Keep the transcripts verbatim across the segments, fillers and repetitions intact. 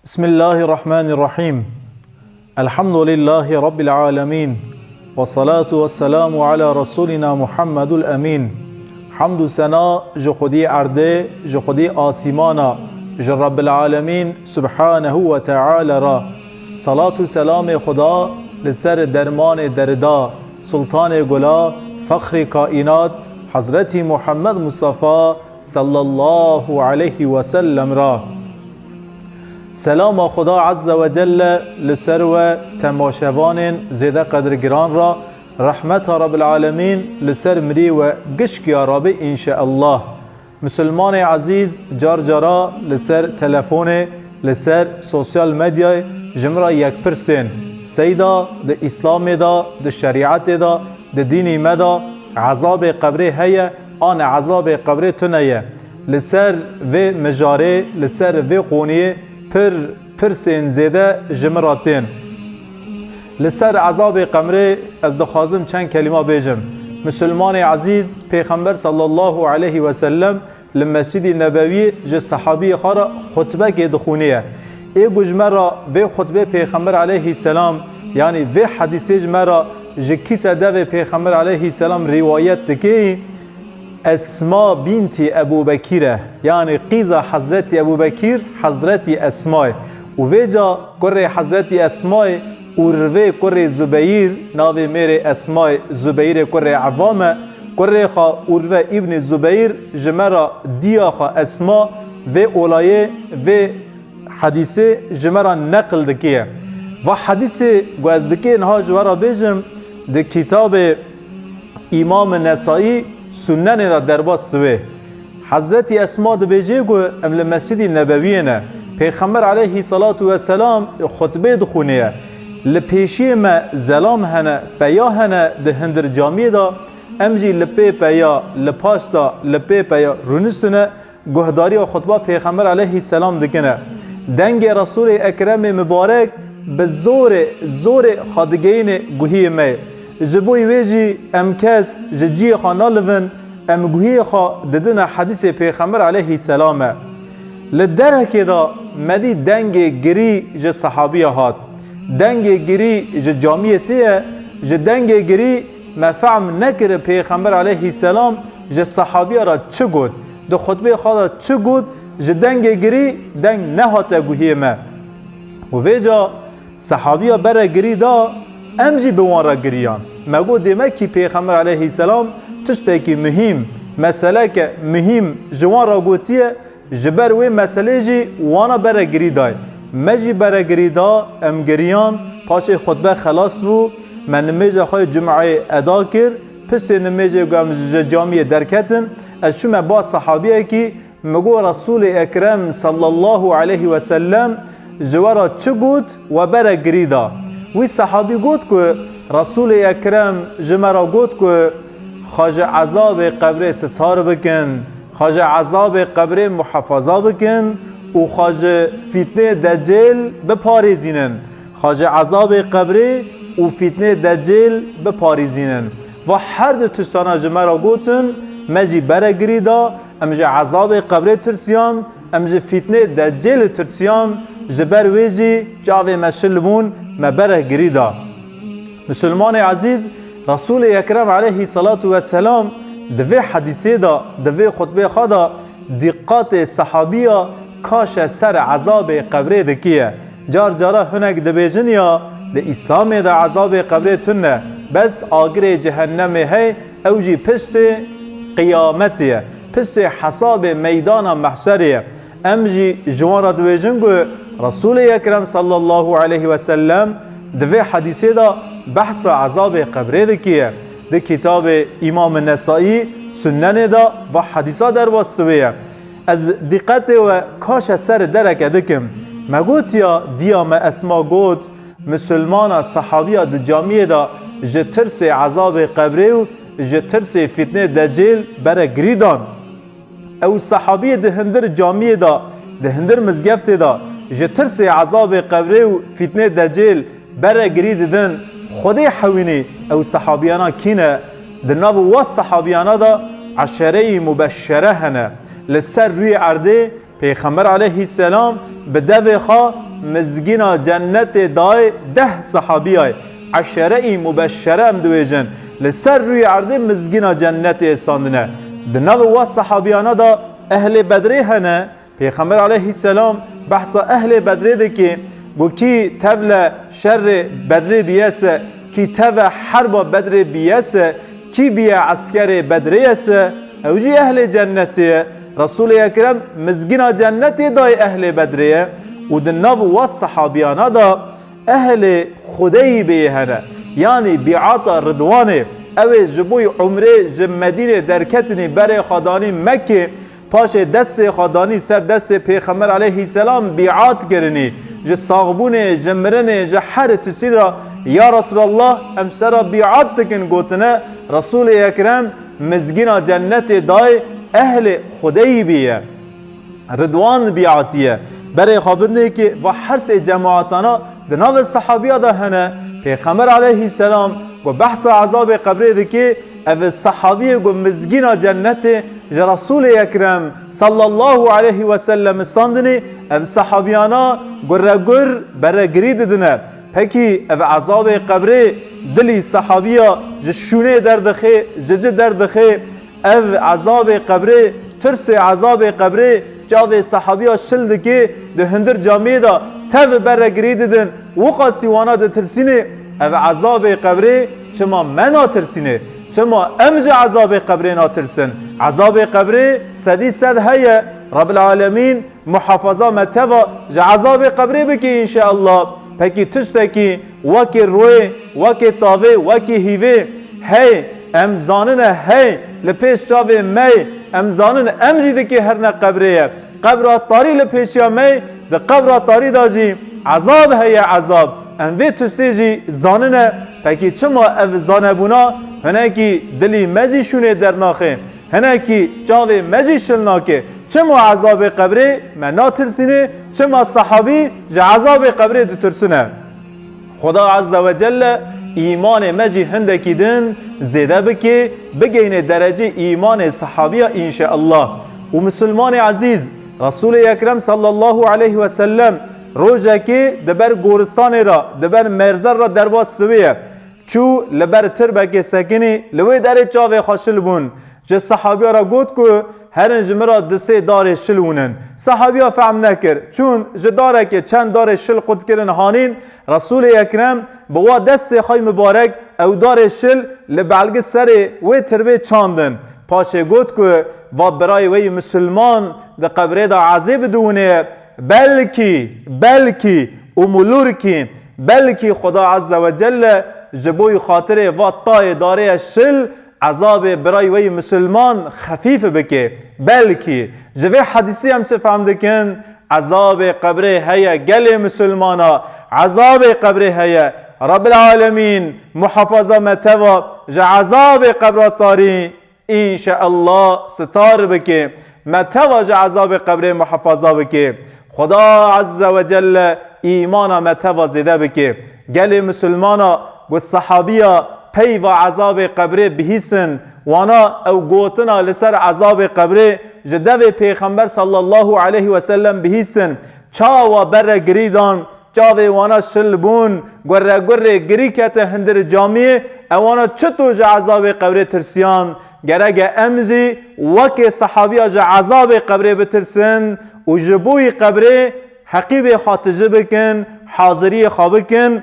Bismillahirrahmanirrahim. Elhamdülillahi Rabbil alemin. Ve salatu ve selamu ala Resulina Muhammedul Emin. Hamd û sena ji Xwedî erdê, ji Xwedî asîmana, ji Rabbil Alemîn Subhanehu ve Teala re. Salat û selamê Xuda li ser dermanê derda, Sultanê Gula, Fexrê Kaînat, Hezretî Muhammed Mustafa sallallahu aleyhi ve sellem re. Selama Xuda Azze ve Celle li ser we temaşevanên zêde qedirgiran re, rehmeta Rabbil Alemîn li ser mirî we gişk ya Rabî înşeallah. Misilmanê ezîz, car cara li ser telefonê, li ser sosyal medyayê ji min re yek pirs tên. Seyda di Îslamê de, di şerîetê de, di dînî me de ezabê qebrê heye, an ezabê qebrê tune ye? Li ser vê mijarê, li ser vê qoniyê pir pirsên zêde ji min re tên. Li ser ezabê qebrê ez dixwazim çend kelîma bêjim. Misilmanê ezîz, Pêxember sallallahu aleyhi ve sellem li Mescîdî Nebewiyê ji sehabiyê xwe re xutbekê dixwîniye. Ê ku ji me re vê xutbê Pêxember aleyhisselam, yanî vê hedîsê ji me re ji kîse devê Pêxember aleyhisselam rîwayet dikê, Esma bîntî Ebû Bekîr e. Yanî qîza Hezretî Ebû Bekîr, Hezretî Esmayê. Û vêca kurê Hezretî Esmayê Urvê kurê Zubeyîr, navê mêrê Esmayê Zubeyîrê kurê Evvam e, kurê xwe Urve îbnî Zubeyîr ji me re diya xwe Esma vê olayê, vê hedîsê ji me re neqil dikiye. Va hedîsê ku ez dikê niha ji we re bêjim, di kitabê Îmam Nesaî Sunnenê de derbas dibe. Hezretî Esma dibêje ku em li Mescîdî Nebewiyê ne. Pêxember aleyhî selatu weselam xutbê dixwîne ye. Li pêşiyê me zelam hene, peya hene di hindir camiyê de, em jî li pê peya, li paş de, li pê peya rûniştine, guhdariya xutba Pêxember aleyhî selam dikine. Dengê Resûlê Ekremê Mibarek bi zorê, zorê xwe digeyîne guhiyê me. Ji bo wê jî em kes ji ciyê xwe nalivin, em guhiyê xwe didine hedîsê Pêxember aleyhî selam e. Li derhekê de me dî dengê girî ji sehabiya hat. Dengê girî ji camiyê tê ye, ji dengê girî me fehm nekir Pêxember aleyhî selam ji sehabiya re çi got, di xutbê xwe de çi got, ji dengê girî deng nehate guhiyê me. Û vêca sehabiya bere girî da, em jî bi wan re giriyan. Me got dêmekî Pêxember aleyhî selam tiştekî muhîm, meseleke muhîm ji wan re gotiye, ji ber wê meselê jî wana bere girî dayê. Me jî bere girî da, em giriyan, paşê xutbe xelas bû, me nimêja xwe yê cumeyê eda kir, piştê nimêjê ku em ji camiyê derketin, ez çûme ba sehabiyekî, min got, Resûlê Ekrem sallallahu aleyhi ve sellem ji we re çi got, we bere girî da. Wî sehabî got ku Resûlê Ekrem ji me re got ku xwe ji ezabê qebrê sitar bikin, xwe ji ezabê qebrê muhefaza bikin û xwe ji fîtnê decêl biparêzînin. Xwe ji ezabê qebrê û fîtnê decêl biparêzînin. Va her du tiştana ji me re gotin, me jî bere girî da, em ji ezabê qebrê tirsiyan, em ji fîtnê decêlê tirsiyan, ji ber wê jî çavê me şil bûn, me bere girî da. Misilmanê ezîz, Resûlê Ekrem aleyhî selatu weselam di vê hedîsê de, di vê xutbê xwe de dîqatê sehabiya kaşe ser ezabê qebrê dikiye. Car cara hinek dibêjin ya di Îslamê de ezabê qebrê tune, bes agirê cehennemê hey, ew jî piştê qiyametê ye, piştê hesabê meydana mehşerê ye. Em jî ji wan re dibêjin ku Resûlê Ekrem sallallahu aleyhi ve sellem di vê hedîsê de behsa ezabê qebrê dikiye. Di kitabê Îmam Nesaî Sunnenê de va hedîsa derbas dibe ye. Ez dîqetê we kaşe ser dereke dikim. Me gotiya diya me Esma got, misilmana sehabiya di camiyê de ji tirsê ezabê qebrê û ji tirsê fîtnê decêl bere girî dan. Ew sehabiyê di hindir camiyê de, di hindir mizgeftê de ji tirsê ezabê qebrê û fîtnê decêl bere girî didin. Xwedê hewînî ew sehabiyana kî ne? Di nav wan sehabiyana de eşereyî mubeşşere hene. Li ser rûyê erdê Pêxember aleyhî selam bi devê xwe Mizgîna cennetê dayê deh sehabiyayê. Eşere-î mubeşşere em dibêjin. Li ser rûyê erdê mizgîna cennetê standine. Di nav wa sehabiyana da ehlê Bedrê hene. Pêxember aleyhisselam behsa ehlê Bedrê dike, got, kî tevle şerê Bedrê biyese, kî teve herba Bedrê biyese, kî biye eskerê Bedrê yese, ew jî ehlê cennetê ye. Resulê Ekrem mizgîna cennetê dayê ehlê Bedrê ye û di nav wa sehabiyana da ehlê Xudeybê hene. Yanî bîata Ridwanê, ew ê ji bo yî umrê ji Medînê derketinî berê xwe danî Mekkê, paşê destê xwe danî ser destê Pêxember aleyhisselam bîat kirinî. Ji saxbûnê, ji mirinê, ji her tiştî re, ya Resulallah, em sera bîat dikin gotine, Resulê Ekrem mizgîna cennetê dayê ehlê Xudeybê ye. Ridwan bîatî ye. Berê xwe bidinê ki va her sê cemaatana di navê sehabiya de hene. Pêxember aleyhisselam ku behsa ezabê qebrê dike, ev sehabiyê ku mizgîna cennetê ji Resulê Ekrem sallallahu aleyhi ve sellem standinê, ev sehabiyana guregur beregirî didine. Pekî ev ezabê qebrê dilî sehabiya ji şûnê derdixe, ji ci derdixe, Ev ezabê qebrê, tirsê ezabê qebrê çavê sehabiya şil dike, di hundir camiyê de tev beregirî didin, wiqasî wana ditirsînê, ev ezabê qebrê çima me natirsînê? Çima em ji ezabê qebrê natirsin? Ezabê qebrê sedî sed heye. Rabbil Alemîn muhafaza me teva ji ezabê qebrê bike înşeallah. Pekî tiştekî wekî rûyê, wekî tavê, wekî hîvê hey, em zanine hey, li pêş çavê me ye, em zanin em jî dikê herine qebrê ye. Qebra tarî li pêşiya me ye, di qebra tarî de jî ezab heye, ezab. Em vê tiştê jî zanine, pekî çima ev zanebûna hinekî dilî me jî şûnê dernaxe? Hinekî çavê me jî şil nake. Çima ezabê qebrê me natirsînê? Çima sehabî ji ezabê qebrê ditirsine? Xuda Azze ve Celle îmanê me jî hindekî din zêde bike, bigeyne derecê îmanê sehabiya înşeallah. Û misilmanê ezîz, Resulê Ekrem sallallahu aleyhi ve sellem rojekê di ber goristanê re, di ber merzer re derbas siwê ye. Çû li ber tirbekê sekinî, li wê derê çavê xwe şil bûn. Ji sehabiya re got ku herin ji min re du sê darê şil wûnin. Sehabiya fehm nekir. Çûn ji darekê çend darê şil qut kirin hanîn, Resûlê Ekrem bi wa destê xwe yê mibarek ew darê şil li belgi serê wê tirbê çandin. Paşê got ku va birayê we yê misilman di qebrê de ezê bidiwûnê ye. Belkî, belkî, umulurkî, belkî Xuda Azze ve Celle ji bo yî xatirê va tayê darê ye şil, ezabê birayê we yî misilman xefîf bike. Belkî. Ji vê hedîsê em çi fehm dikin? Ezabê qebrê heye gelê misilmana. Ezabê qebrê heye. Rabbil Alemîn muhafaza me teva ji ezabê qebra tarî. Înşeallah sitar bike, me teva ji ezabê qebrê muhafaza bike. Xuda Azze ve Celle îmana me teva zêde bike. Gelê misilmana ku sehabiya peyva ezabê qebrê bihîstin, wana ew gotina li ser ezabê qebrê ji devê Pêxember sallallahu aleyhi ve sellem bihîstin, çawa bere girî dan, çavê wana şil bûn, gurre gurrê girî kete hundir camiyê, ewana çito ji ezabê qebrê tirsiyan? Gerek e em jî wekê sehabiya ji ezabê qebrê bitirsin û ji bo yî qebrê heqîbê xwe tije bikin, haziriyê xwe bikin.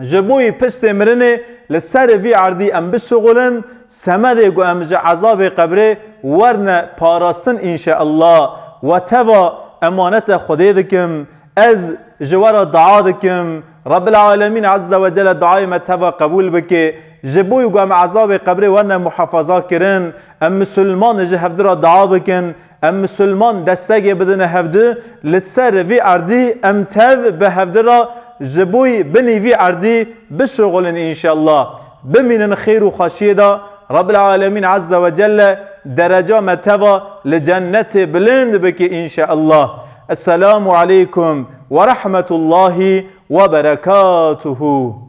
Ji bo yî piştê mirinê li ser vî erdî em bişixulin, semedê ku em ji ezabê qebrê werne parastin înşeallah. We teva emanete Xwedê dikim. Ez ji we re dua dikim, Rabbil Alemîn Azze ve Celle duayê me teva qebûl bike. Ji bo ku em ezabê qebrê werne muhafaza kirin, em misilman ji hevdu re dua bikin, em misilman destegê bidine hevdu, li ser vî erdî em tev bi hevdu re ji bo binî vî erdî bişixulin înşeallah. Bimînin xêr û xweşiyê de, Rabbil Alemîn Azze ve Celle dereca me teva li cennetê bilind bike înşeallah. Esselamu aleykum ve rahmetullahi ve berekatuhu.